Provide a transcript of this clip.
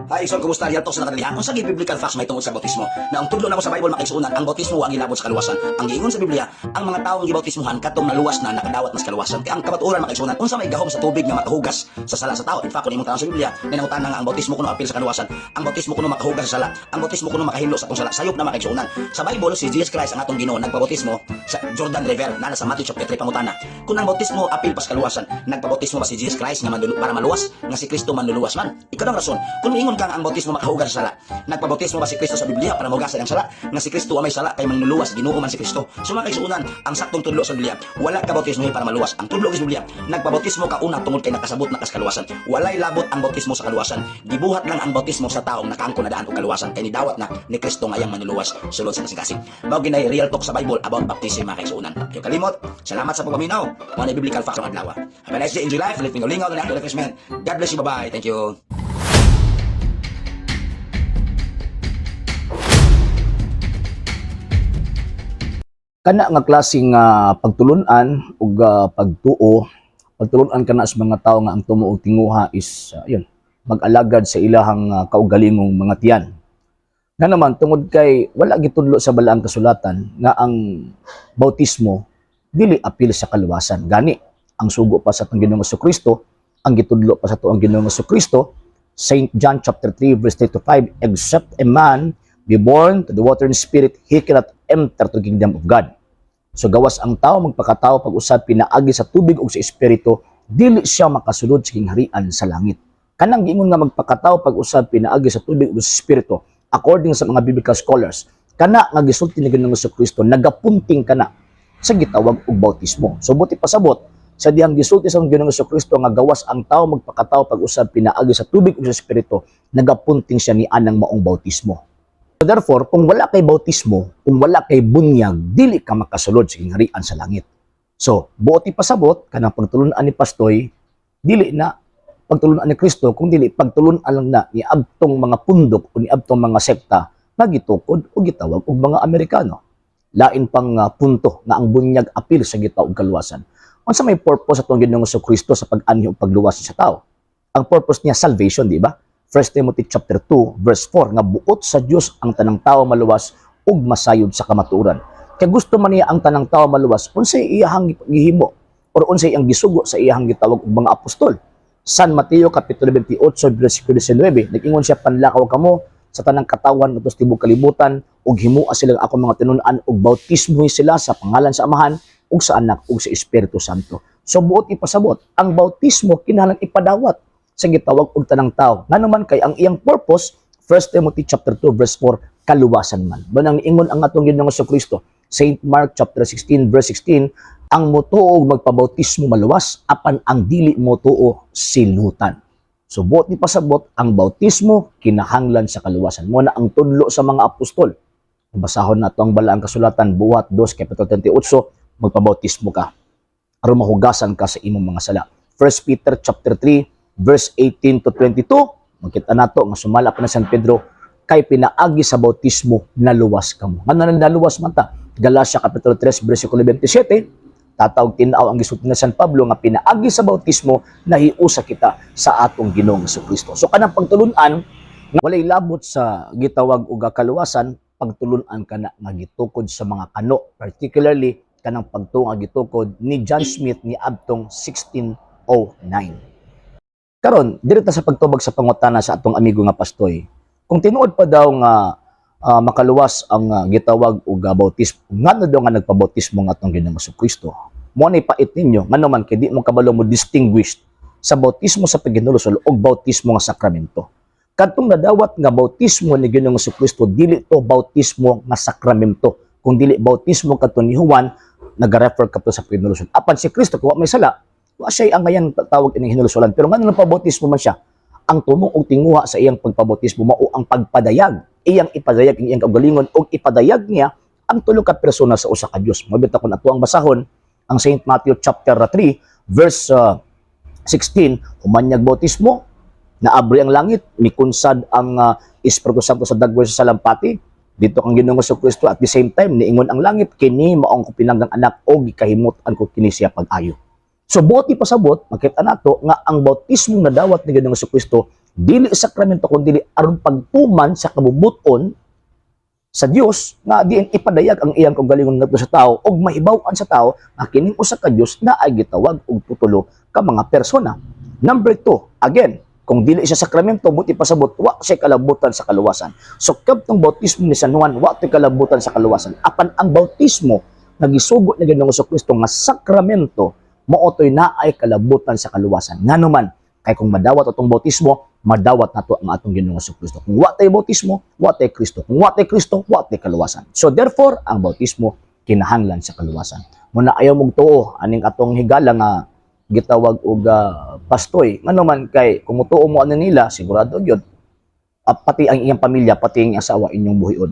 Hi, Igsoon, kumusta? Real talk sa nakadalihan. Kung sa biblical facts may tungod sa bautismo, na ang tudlo nako sa Bible, mga kaigsuonan, ang bautismo wa gilabot sa kaluwasan. Ang giingon sa Biblia, ang mga taong gibautismuhan katong naluwas na, nakadawat mas kaluwasan. Kaya ang kamatuoran, mga kaigsuonan, unsa may gahom sa tubig nga makahugas sa sala sa tao? In fact, kung imong tan sa Biblia, ninangutana nga ang bautismo kuno apil sa kaluwasan. Ang bautismo kuno makahugas sa sala. Ang bautismo kuno makahilo sa atong sala. Sayop na, mga kaigsuonan. Sa Bible, si Jesus Christ ang atong Ginoo nagpabautismo sa Jordan River, na sa Matthew chapter 3. Pangutana, kung ang bautismo apil pas kaluwasan, nagpabautismo ba si Jesus Christ nga para maluwas, nga si Kristo manluluwas man? Ikaduhang rason, kung miingon kang ang bautismo makahugas sa sala, nagpabautismo ba si Kristo sa Biblia para mahugasan ang sala, nga si Kristo wa may sala kay manluluwas, Ginoo man si Kristo? So mga kaigsuonan, ang saktong tudlo sa Biblia, wala ka bautismo para maluwas. Ang tudlo sa Biblia, nagpabautismo ka una tungod kay nakasabot na kas kaluwasan. Walay labot ang bautismo sa kaluwasan. Gibuhat lang ang bautismo sa taong nakaangkon na daan og kaluwasan kay nidawat na ni Kristo nga iyang manluluwas sulod sa kasing-kasing. Mao ginay real talk sa Bible about baptism, mga kaigsuonan. Ayo kalimot, salamat sa pagpaminaw. Mao na biblical facts ang adlaw. Have a nice day, enjoy life, let me go lingaw na refreshment. God bless you, bye-bye. Thank you. Kana nga klaseng pagtulunan ug pagtuo, pagtulunan kana sa mga tawo nga ang tumo og tinguha is yun, mag-alagad sa ilahang kaugalingong mga tiyan. Nga naman tungod kay wala gitudlo sa balaang kasulatan nga ang bautismo dili apil sa kaluwasan. Gani ang sugo pa sa atong Ginoong Kristo, ang gitudlo pa sa atong Ginoong Kristo, St. John chapter 3 verse 3 to 5, "Except a man be born to the water and spirit, he cannot enter to the kingdom of God." So gawas ang tao magpakatao pag-usab pinaagi sa tubig ug sa espiritu, dili siya makasulod sa gingharian sa langit. Kanang giingon nga magpakatao pag-usab pinaagi sa tubig ug sa espiritu, according sa mga biblical scholars, kana nga gisulti ni Ginoong Kristo nagapunting kana sa gitawag og bautismo. So buot ipasabot, sa dihang gisulti sa Ginoong Kristo nga gawas ang tao magpakatao pag-usab pinaagi sa tubig ug sa espiritu, nagapunting siya ni anang maong bautismo. So therefore, kung wala kay bautismo, kung wala kay bunyag, dili ka makasulod sa gingharian sa langit. So, buot ipasabot, kanang pagtulunan ni Pastoy, dili na pagtulunan ni Kristo, kung dili pagtulunan lang na ni abtong mga pundok o ni abtong mga sekta nga gitukod o gitawag og mga Amerikano. Lain pang punto nga ang bunyag apil sa gitawag og kaluwasan. Unsa may purpose atong Ginoong Kristo sa pag-anhi og pagluwas sa tao? Ang purpose niya, salvation, di ba? 1 Timothy chapter 2 verse 4 nga buot sa Dios ang tanang tao maluwas ug masayod sa kamatuoran. Kay gusto man niya ang tanang tao maluwas, unsay iyahang gihimo or unsay iyang gisugo sa iyahang gitawag og mga apostol? San Mateo kapitulo 28 bersikulo 19, nag-ingon siya, "Panlakaw kamo sa tanang katawan ngadto sa tibuok kalibutan ug himoa silang ako mga tinun-an ug bautismo sila sa pangalan sa Amahan ug sa Anak ug sa Espiritu Santo." So buot ipasabot, ang bautismo kinahanglan ipadawat sa gitawag og tanang tao. Ngano man kay ang iyang purpose, 1 Timothy chapter 2 verse 4, kaluwasan man. Banang niingon ang atong Ginoong Kristo, St. Mark chapter 16 verse 16, "Ang motuo ug magpabautismo maluwas, apan ang dili motuo silutan." So buot ni pasabot, ang bautismo kinahanglan sa kaluwasan. Mo na ang tudlo sa mga apostol. Basahon nato ang balaang kasulatan, Buhat 2 kapitulo 28, magpabautismo ka aron mahugasan ka sa imong mga sala. 1 Peter chapter 3 verse 18 to 22, makita nato nga sumala pa na San Pedro kay pinaagi sa bautismo naluwas kamo. Ngano na naluwas man ta? Galatia kapitulo 3 versikulo 27, tatawag tin-aw ang gisulti ni San Pablo nga pinaagi sa bautismo nahiusa kita sa atong Ginoong Kristo. So kanang pagtulunan nga walay labot sa gitawag og kaluwasan, pagtulunan kana nga gitukod sa mga kano, particularly kanang pagtuo nga gitukod ni John Smith ni adtong 1609. Karon, diri ta sa pagtubag sa pangutana sa atong amigo nga pastoy. Kung tinuod pa daw nga makaluwas ang gitawag og bautismo, ngano daw nga nagpabautismo nga atong Ginoong Kristo? Mo ni pait ninyo, ngano man kay di mo kabalo mo distinguish sa bautismo sa paghinulusol og bautismo nga sakramento. Kadtong nadawat nga bautismo ni Ginoong Kristo, dili to bautismo nga sakramento. Kung dili bautismo kadto ni Juan, nagarefer kadto sa paghinulusol. Apan si Kristo kung wa may sala, wa siya ang ngayan tawag ining hinulusolan. Pero ngano nagpabautismo man siya? Ang tumong og tinguha sa iyang pagpabautismo mao ang pagpadayag. Iyang ipadayag ang iyang kaugalingon og ipadayag niya ang tulo ka persona sa usa ka Dios. Mabita kon ato ang basahon ang St. Matthew chapter 3 verse 16, human niyag bautismo, naabri ang langit, mikunsad ang Espiritu Santo sa dagway sa salampati. Dito kang Ginoong Kristo, at the same time niingon ang langit, "Kini mao ang pinanggang anak o gikahimut-an ko kini siya pag-ayo." So buot ipasabot, makita nato nga ang bautismo nadawat ni Ginoong Kristo Dili sakramento kun dili aron pagtuman sa kabubut-on sa Dios nga diin ipadayag ang iyang kaugalingon ngadto sa tao ug mahibaw-an sa tao nga kining usa ka Dios na ay gitawag og tutulo ka mga persona. Number two, again, kung dili siya sakramento, buot ipasabot, wa siya kalabutan sa kaluwasan. So, kadtong bautismo ni San Juan, wa to'y kalabutan sa kaluwasan. Apan ang bautismo nga gisugo ni Ginoong Kristo nga sakramento, mao to'y naay kalabutan sa kaluwasan. Ngano man, kay kung madawat atong bautismo, madawat nato ang atong Ginoong Kristo. Kung wa tay bautismo, wa tay Kristo. Kung wa tay Kristo, wa tay kaluwasan. So therefore, ang bautismo kinahanglan sa kaluwasan. Muna ayaw mong tuo aning atong higala nga gitawag og pastoy. Ngano man, kay kung mutuo mo ano nila, sigurado gyud pati ang iyang pamilya, pati ang iyang asawa, inyong buhion.